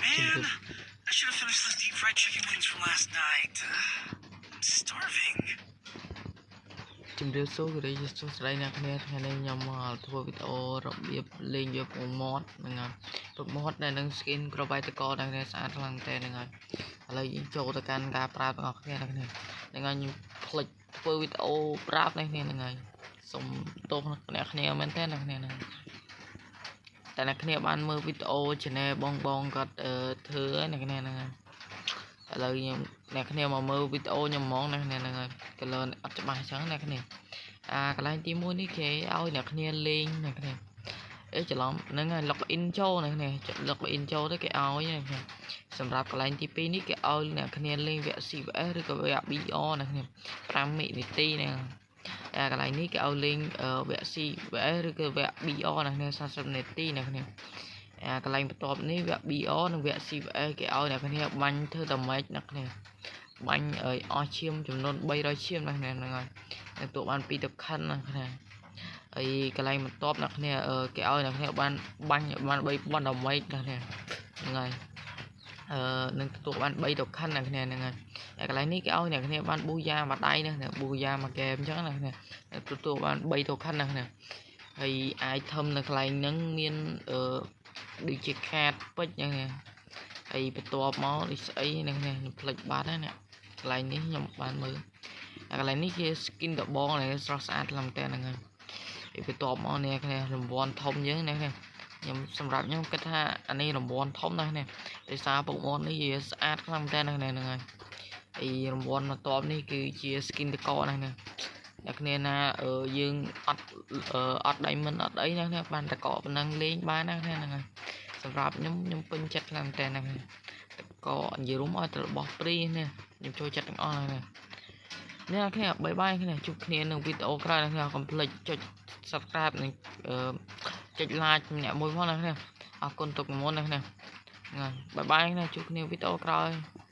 ជំ Man, រាប I should have finished those deep fried chicken wings from last night. I'm starving. ជំរាបសួរគរិយាសួស្តីអ្នកគ្នាថ្ងៃនេះខ្ញុំមកធ្វើវីដេអូរបៀបលេងយក mod ហ្នឹងហើយ mod ដែលនឹង skin ក្របបែកតកដែលគ្នាស្អាតខ្លាំងតែហ្នឹងហើយឥឡូវយើងចូលទៅកាន់ការប្រើទាំងអស់គ្នាអ្នកគ្នាហ្នឹងហើយខ្ញុំផ្លិចធ្វើវីដេអូប្រាប់អ្នកគ្នាហ្នឹងហើយសូមទោសអ្នកគ្នាមែនតើអ្នកគ្នាហ្នឹងតែអ្នកគ្នាបានមើលវីដេអូ channel បងបងគាត់ធ្វើអ្នកគ្នាហ្នឹងហើយឥឡូវខ្ញុំអ្នកគ្នាមកមើលវីដេអូខ្ញុំហ្មងអ្នកគ្នាហ្នឹងហើយ color អត់ច្បាស់អញ្ចឹងអ្នកគ្នាអាកន្លែងទី1នេះគេឲ្យអ្នកគ្នាលេងអ្នកគ្នាអេច្រឡំហ្នឹងហើយ log in ចូលអ្នកគ្នា log in ចូលទៅគេឲ្យអ្នកគ្នាសម្រាប់កន្លែងទី2នេះគេឲ្យអ្នកគ្នាលេងវគ្គ CVS ឬក៏វគ្គ BR អ្នកគ្នា5វិនាទីហ្នឹងអាកន្លែងនេះគេឲ្យលេងវគ្គ CVS ឬក៏វគ្គ BR អ្នកគ្នា40នាទីអ្នកគ្នាអាកន្លែងបន្ទាប់នេះវគ្គ BR និងវគ្គ CVS គេឲ្យអ្នកគ្នាបាញ់ធ្វើតែម៉េចអ្នកគ្នាបាញ់ឲ្យអស់ឈាមចំនួន300ឈាមណាហ្នឹងហើយទទួលបាន2 token ណាគ្នាហើយកន្លែងបន្ទាប់អ្នកគ្នាគេឲ្យអ្នកគ្នាបានបាញ់បាន3000 damage ណាគ្នាហ្នឹងហើយអឺនឹងទទួលបាន3 token អ្នកគ្នាហ្នឹងហើយហើយកន្លែងនេះគេឲ្យអ្នកគ្នាបាន booyah មួយដៃណា booyah មួយហ្គេមអញ្ចឹងណាគ្នាទទួលបាន3 token ណាគ្នាហើយ item នៅកន្លែងហ្នឹងមានអឺដូចជាខាតពេជ្រហ្នឹងហើយបន្ទាប់មកនេះស្អីហ្នឹងខ្ញុំភ្លេចបាត់ហើយនេះកន្លែងនេះខ្ញុំបានមើលអាកន្លែងនេះជា skin ដបងដែលស្រស់ស្អាតខ្លាំងតែហ្នឹងហើយហើយបន្ទាប់មកនេះគ្នារង្វាន់ធំយើងនេះខ្ញុំសម្រាប់ខ្ញុំគិតថាអានេះរង្វាន់ធំណាស់នេះដោយសារពុកមន់នេះវាស្អាតខ្លាំងតែហ្នឹងហ្នឹងហើយហើយរង្វាន់បន្ទាប់នេះគឺជា skin តកហ្នឹងនេះអ្នកគ្នាណាយើងអត់អត់ diamond អត់អីណាបានតកប៉ុណ្ណឹងលេងបានណាហ្នឹងហើយសម្រាប់ខ្ញុំខ្ញុំពេញចិត្តខ្លាំងតែហ្នឹងតកនិយាយរួមឲ្យទៅរបស់ free នេះខ្ញុំចូលចិត្តទាំងអស់ហ្នឹងនេះគ្នា bye bye គ្នាជួបគ្នានៅវីដេអូក្រោយណាគ្នាកុំភ្លេចចុច subscribe និងចុច like ម្នាក់មួយផងណាគ្នាអរគុណទុកមុនណាគ្នា bye bye គ្នាជួបគ្នាវីដេអូក្រោយ។